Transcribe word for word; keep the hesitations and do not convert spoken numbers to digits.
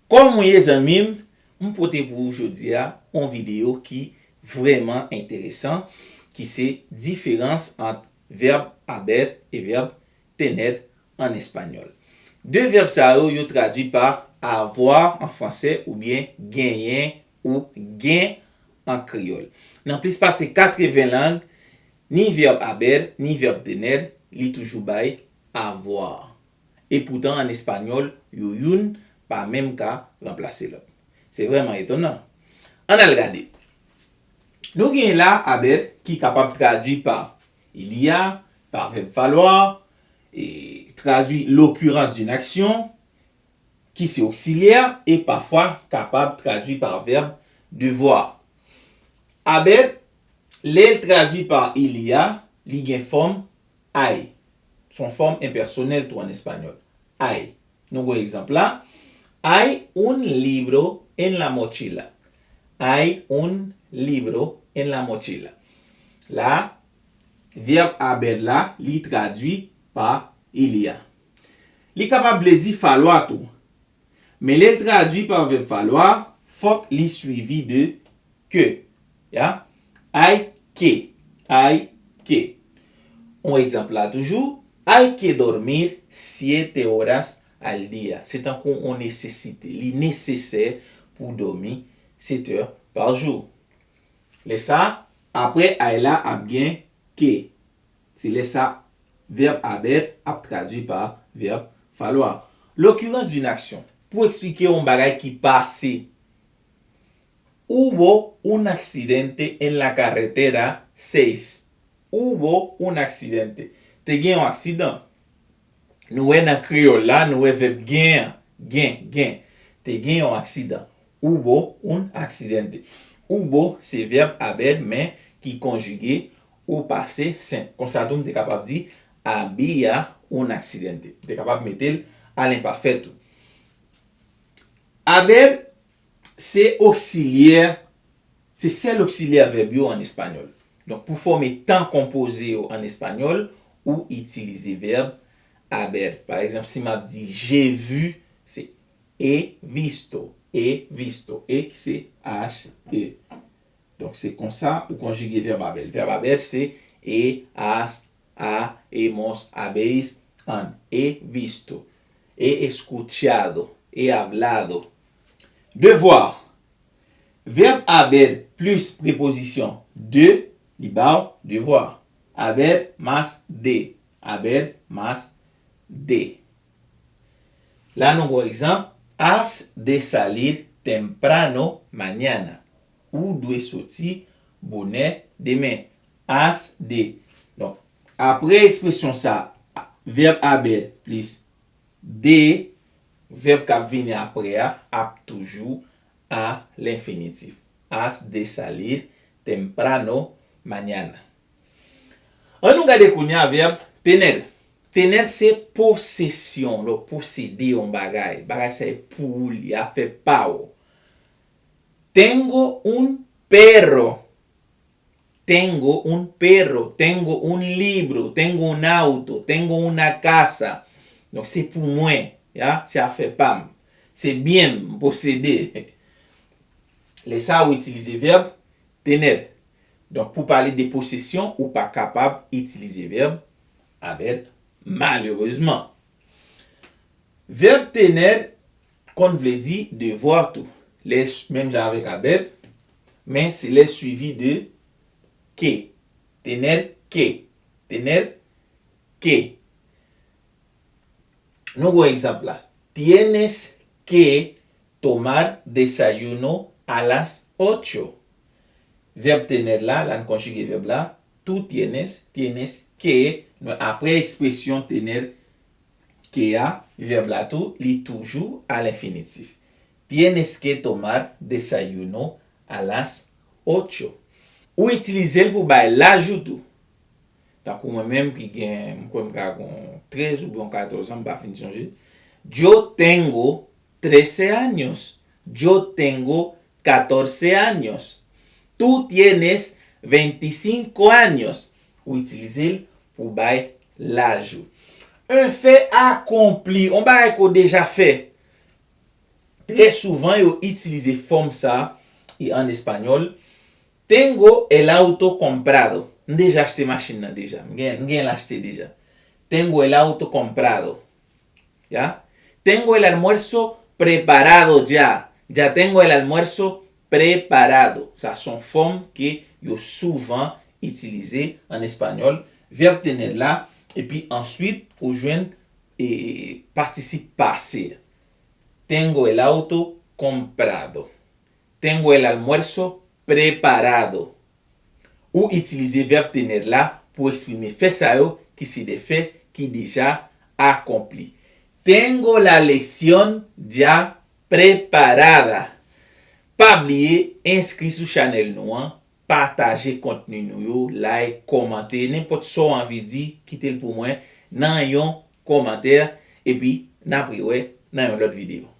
Kòman w ye, zanmi m? M pote pou ou jodi a yon videyo ki vrèman enteresan, ki se diferans ant vèb haber e vèb tener an espanyòl. De vèb sa yo, yo tradui pa avoir an fransè oubyen genyen ou gen an kreyòl. Nan plis pase katreven lang, ni vèb haber ni vèb tener, li toujou bay avoir. Epoutan, an espanyòl, yo youn pa menm ka ranplase lòt. Se vrèman etonan. Ann al gade. Nou gen la haber ki kapab tradui pa il y a, pa vèb falwa, e tradui l'occurrence d'une action, ki se oksilyè, e pafwa kapab tradui pa vèb devoir. Haber, lè l tradui pa il y a, li gen fòm hay. Se yon fòm enpèsonèl tou an espanyòl. Hay. Nou gon egzanp la. Hay un libro en la mochila. Hay un libro en la mochila. La, vèb haber la, li tradui pa il y a. Li kapab vle di falwa tou. Men lè l tradui pa vèb falwa, fòk li swivi de que. Ya? Hay que. Hay que. Yon egzanp la toujou. Hay que dormir siete horas al día. Se tankou yon nesesite. Li nesesè pou w dòmi sèt è pa jou. Lè sa, apre hay la ap gen que. Se lè sa, vèb haber ap tradui pa vèb falwa. L'occurrence d'une action. Pou eksplike yon bagay ki pase. Hubo un accidente en la carretera seis. Hubo un accidente. Te gen yon aksidan. Nou wè nan kreyòl la, nou wè vèb gen an. Gen, gen. Te gen yon aksidan. Hubo un accidente. Hubo se vèb haber, men ki konjige o pase senp. Konsa tou, m te kapab di, había un accidente. M te kapab mete l a lenpafè tou. Haber se oksilyè, se sèl oksilyè vèb yo an espanyòl. Donk, pou fòme tan konpoze yo an espanyòl, ou itilize vèb haber. Pa egzanp, si m ap di j'ai vu, se he visto, he visto, he ki se H E. Donk, se konsa ou konjige vèb haber. Vèb haber se he, has, ha, hemos, habéis, han, he visto, he escuchado, he hablado. Devoir. Vèb haber plis prepozisyon de, li ba w devoir. Haber más de. Haber más de. La nou gon egzanp. Has de salir temprano mañana. Ou dwe soti bonè demen. Has de. Donk, apre ekspresyon sa, vèb haber plis de, vèb k ap vini apre a ap toujou a lenfinitif. Has de salir temprano mañana. Ann nou gade kounye a vèb tener. Tener se posesyon, lè w posede yon bagay. Bagay sa e pou ou li, afè pa w. Tengo un perro. Tengo un perro, tengo un libro, tengo un auto, tengo una casa. Donk, se pou mwen, ya, se afè pa m. Se byen m posede. Lè sa, ou itilize vèb tener. Donk, pou pale de posesyon, ou pa kapab itilize vèb haber, malerezman. Vèb tener konn vle di devwa tou. Lè s-, menm jan avèk haber, men se lè suivi de que. Tener que. Tener que. Nou gon egzanp la. Tienes que tomar desayuno a las ocho. Vèb tener la, la n konjige vèb la, tú tienes, tienes que, men apre ekspresyon tener que a, vèb la tou, li toujou a lenfinitif. Tienes que tomar desayuno a las ocho. Ou itilize l pou bay laj ou tou. Tankou mwen menm ki gen, m kwè m ka gen trèz oubyen katòz an, m pa fin sonje. Yo tengo trece años. Yo tengo catorce años. Tú tienes veinticinco años. Ou itilize l pou bay laj ou. Un fait accompli, yon bagay ke w deja fè. Trè souvan, yo itilize fòm sa a, e an espanyòl, Tengo el auto comprado. M deja achte machin nan deja. M gen, m gen l achte deja. Tengo el auto comprado. Ya? Tengo el almuerzo preparado ya. Ya tengo el almuerzo preparado. Sa se yon fòm ke yo souvan itilize an espanyòl. Vèb tener la, epi answit, ou jwenn e, patisip pase. Tengo el auto comprado. Tengo el almuerzo preparado. Ou itilize vèb tener la pou eksprime fè sa yo ki se de fè ki deja akonpli. Tengo la lección ya preparada. Pa bliye enskri sou chanèl nou an, pataje kontni nou yo, like, kòmante, nenpòt sa w anvi di, kite l pou mwen nan yon kòmantè, epi n ap rewè nan yon lòt videyo.